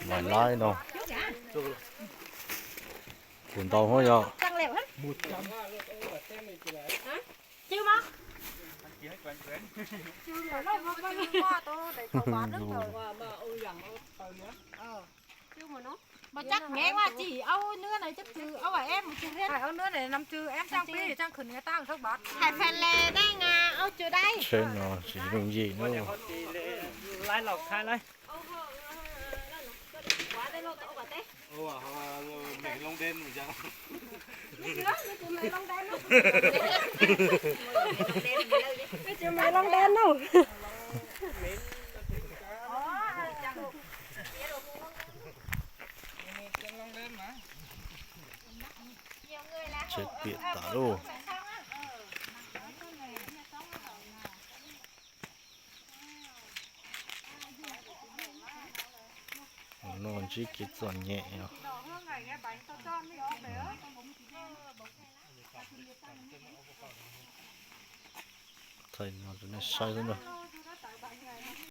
Mas laib no. Tus ntau hos yog. Mas chắc nghe qua chỉ âu nữa này chắc trừ âu và em một trừ hết. Âu nữa này năm trừ em trang phi trang khẩn người ta không bật. Hais Phan Lê đang âu chưa đây. Tsheb no tsis yooj yim na. Laib los khai laib. Ua, ho, mem loo den mus cas. Mem loo den no. Tsheb piam tas lauj. No ntsib kev txom nyem os. Thaij no rau nej saib xwb na.